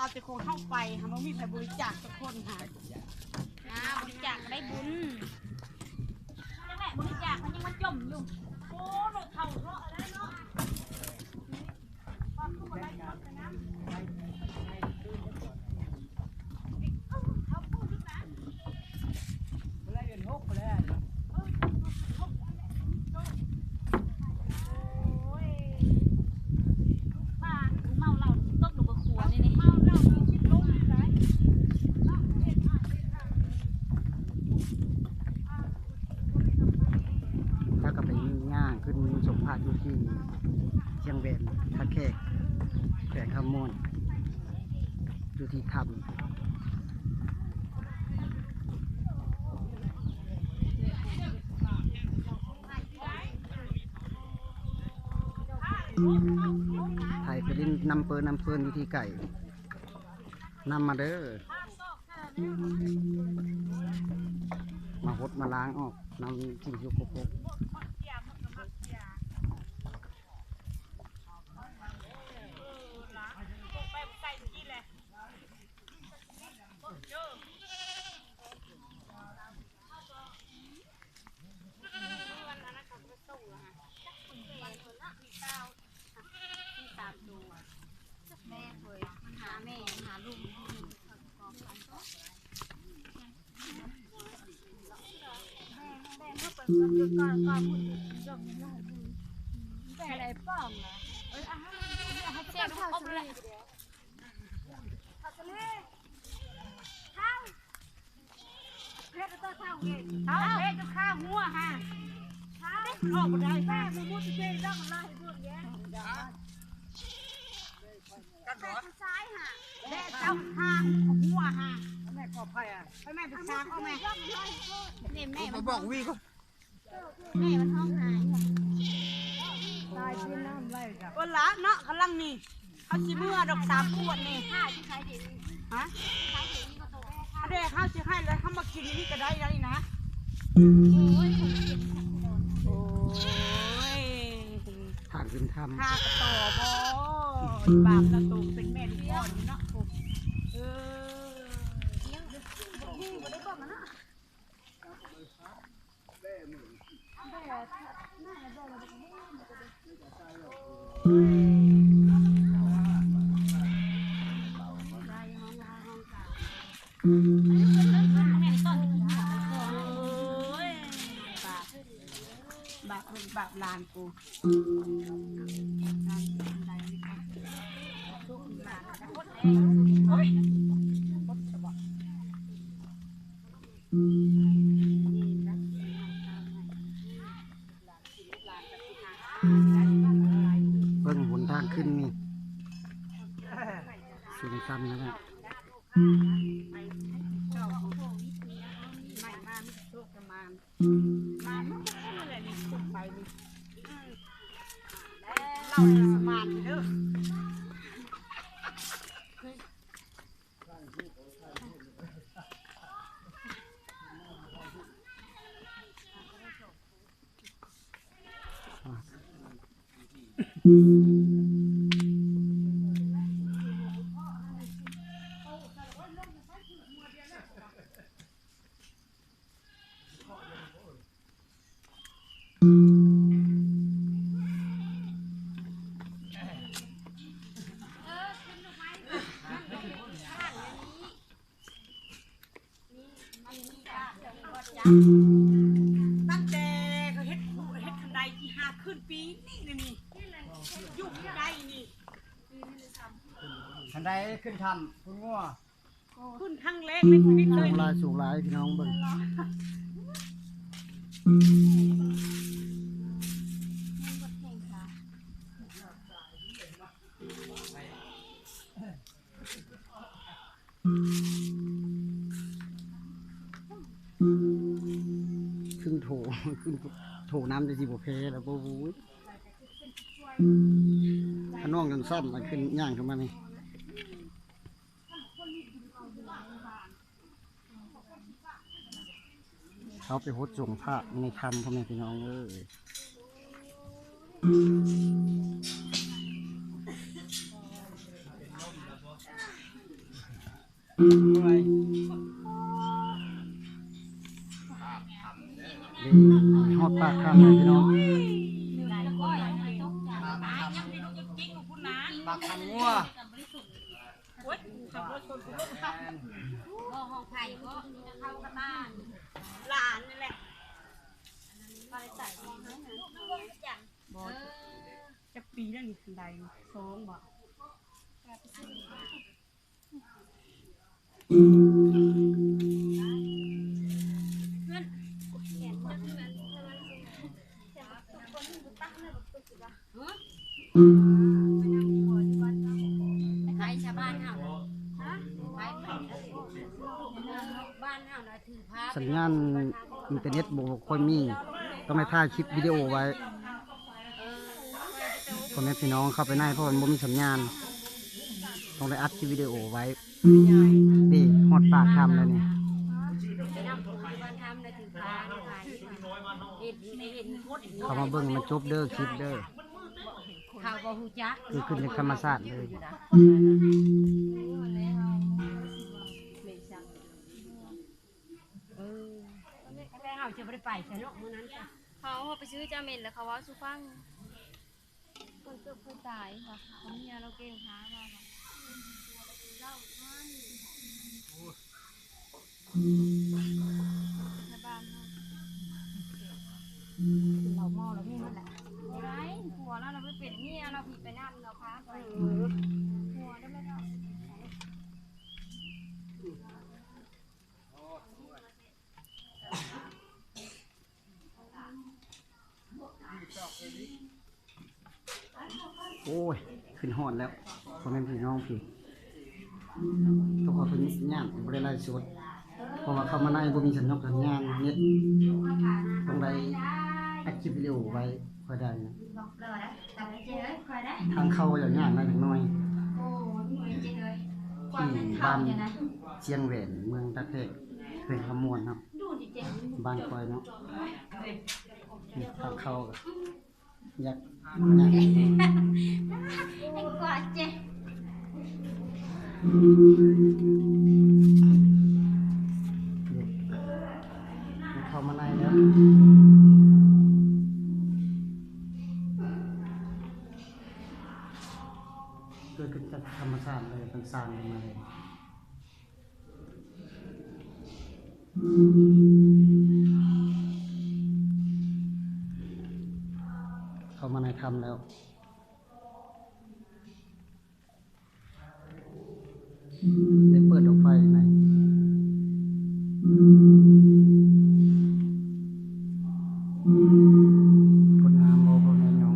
ເອົາແຕ່ຂອງເຮົາໄປ ຫາບໍ່ມີໃຜບໍລິຈາກຈັກຄົນຫາ ອ່າ ບໍລິຈາກກໍໄດ້ບຸນ ຈັ່ງແຫຼະ ບໍລິຈາກມັນຍັງມາຈົ່ມຢູ່ ໂອ້ ລົດເຖົ້າເນາະ ເອົາໄດ້ເນາະ ພາກັນໄປຍ່າງຂຶ້ນຊົມພະຢູ່ທີ່ຊຽງແຫວນ ທ່າແຂກ ແຂວງຄຳມ່ວນ ຢູ່ທີ່ຖ້ຳ ໃຜໄປຫຼິ້ນນ້ຳເປີນ້ຳເປີນຢູ່ທີ່ໄກ ນຳມາເດີ ມາຫົດມາລ້າງອອກນຳສິ່ງສະກົກປົກ. ເອົາເຮັດຢູ່ຄາຫົວຫາ ມັນອອກບໍ່ໄດ້ ແມ່ບໍ່ໝຸດເຈດອກ ມັນລາຍໃຫ້ເບິ່ງແດ່ ກັນບໍ່ ຊາຍຫາ ແລະເຈົ້າຄາຫົວຫາ ແມ່ກໍໄຜອ່ະ ໃຫ້ແມ່ໄປຊາງເອົາແມ່ ນີ້ແມ່ມັນ ບອກວິ ແມ່ມັນຮ້ອງໄຫ້ ຕາຍຄືນ້ຳໄຫຼຈ້ະ ເອີລະເນາະ ກຳລັງນີ້ ເຮົາຊິເມືອດອກສາມຂວດນີ້ ຫາ ອັນເດ ເຮົາຊິໃຫ້ແລ້ວ ເຮົາມາກິນນີ້ກໍໄດ້ແລ້ວນີ້ນະ ໂອ້ຍ ໂອ້ຍ ທາງຂຶ້ນຖ້ຳ ຫາກະຕໍ່ບໍ່ ບາບລະໂຕເປັນແມ່ລູກອ່ອນເນາະ ເອີ ບໍ່ໄດ້ເບິ່ງນະ. ບາບລູກບາບຫຼານກູ ໂອ້ຍ ເບິ່ງຫົນທາງຂຶ້ນນີ້ ສູງຊັນນະ ໄປເຈົ້າໂຄວິດນີ້ ໃໝ່ມາມີໂຊກປະມານ ມານໝົດແລ້ວນີ້ ຂຶ້ນໄປນີ້ ເອີ ເລົ່າໃຫ້ສະມານເດີ. ຕັ້ງແຕ່ເຂົາເຮັດ ເຮັດຄັນໄດທີ່ຫາຂຶ້ນປີນີ້ ນີ້ ຢູ່ຄັນໄດນີ້ ຄັນໄດຂຶ້ນຖ້ຳພຸ້ນ ງົວ ຂຶ້ນຄັ້ງແລກໃນຊີວິດເລີຍ ສູງຫຼາຍ ສູງຫຼາຍ ພີ່ນ້ອງເບິ່ງ ຂຶ້ນໂຖ ຂຶ້ນໂຖນ້ຳຈະຊິບໍ່ແພ້ແລ້ວ ໂອ້ຍ ຂະນ້ອງຈັ່ງຊັ້ນ ມັນຂຶ້ນຍ່າງຂຶ້ນມານີ້. ເຮົາໄປຫົດສົງພະໃນຖ້ຳ ພໍ່ແມ່ພີ່ນ້ອງເອີຍ. ເດ້ ຮອດປາກຖ້ຳແລ້ວພີ່ນ້ອງ. ປາກຖ້ຳງົວ. ໂອ້ຍ ຂັບລົດຊົນຜູ້ລົງ ບໍ່ ຫ້ອງໃຜບໍ່ ເຂົ້າກັບບ້ານ ຫຼານນັ້ນແຫຼະ ບໍ່ໄດ້ໃສ່ ບໍ່ ເອີ ຈັກປີແລ້ວນີ້ ໄດ້ສອງບໍ່? ໄປຊະ ບ້ານເຮົານະ ໄປ ບ້ານເຮົານະ ຖືພາ ສັນຍານອິນເຕີເນັດບໍ່ຄ່ອຍມີ ຕ້ອງໄດ້ຖ່າຍຄລິບວິດີໂອໄວ້ ພໍ່ແມ່ພີ່ນ້ອງເຂົ້າໄປໃນ ເພາະມັນບໍ່ມີສັນຍານ ຕ້ອງໄດ້ອັດຄລິບວິດີໂອໄວ້. ນີ້ຮອດປາກຖ້ຳແລ້ວນີ້ ເຂົ້າມາເບິ່ງໃຫ້ມັນຈົບເດີ ຄລິບເດີ ເຂົາບໍ່ຮູ້ຈັກ ເກີດຂຶ້ນຈາກທຳມະຊາດເລີຍ. ເອີ ແຕ່ເຮົາຈະບໍ່ໄດ້ໄປຊະເນາະ ມື້ນັ້ນ ເຮົາໄປຊື້ຈາເມັນ ແລ້ວເຂົາເວົ້າສູ່ຟັງ. ເພິ່ນເກືອບເຄີຍຕາຍວ່າ ເຂົາເມຍລາວເກ່ງຫາວ່າ ໃນບ້ານເຮົາ ກິນເຫຼົ້າເມົາແລ້ວມີໝົດແຫຼະ ບໍ່ໄດ້ ຜົວລາວລະໄປເປັນເມຍລາວ ຜີໄປນຳລາວພາໄປ ຜົວລາວແມ່ນລາວ. ໂອ້ຍ ຂຶ້ນຮອດແລ້ວ ພໍ່ແມ່ພີ່ນ້ອງພີ່ ຕ້ອງຂໍໂທດຍາດ ບໍ່ໄດ້ໄລຟ໌ສົດ ເພາະວ່າເຂົ້າມາໃນບໍ່ມີສັນຍົກສັນຍານເນັດ ຕ້ອງໄດ້ອັດຄລິບວິດີໂອໄວ້ ຄ່ອຍໄດ້ນະ. ທາງເຂົ້າກໍຍາກໜ້ອຍຈັກໜ້ອຍ ທີ່ບ້ານຊຽງແຫວນ ເມືອງທ່າແຂກ ແຂວງຄຳມ່ວນເນາະ ບ້ານຂ້ອຍເນາະ ທາງເຂົ້າກໍ ຢາກ ຢາກ ເຂົ້າມາໃນແລ້ວ ເກີດຂຶ້ນຈາກທຳມະຊາດເລີຍ ເພິ່ນສ້າງຂຶ້ນມາເລີຍ. ເຂົ້າມາໃນຖ້ຳແລ້ວ ໄດ້ເປີດດອກໄຟໃນ ກົດນ້ຳບໍ່ ພໍ່ແມ່ຍອງ.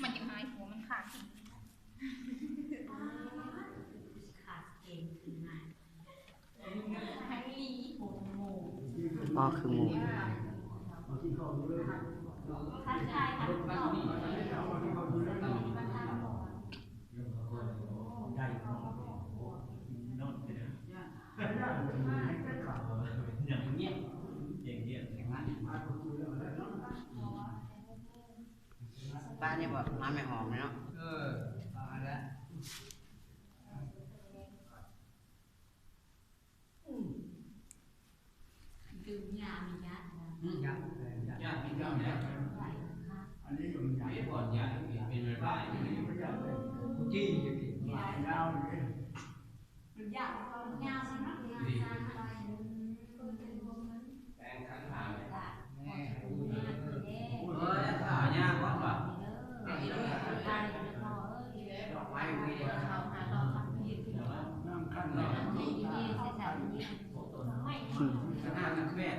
ມັນຈະຫາຍຫົວ ມັນຂາດ ຂາດເກນຂຶ້ນມາ. ອໍ ຄືໝູ່ ປານີ້ບໍ່ ມາແມ່ຫອມເນາະ ເອີ ປາແລ້ວ.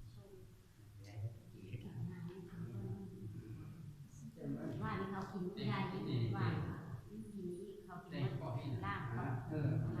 ວ່ານີ້ເຂົາກິນບໍ່ໄດ້ ວ່ານີ້ເຂົາກິນບໍ່ໄດ້ ລ້າງເຂົາ ເອີ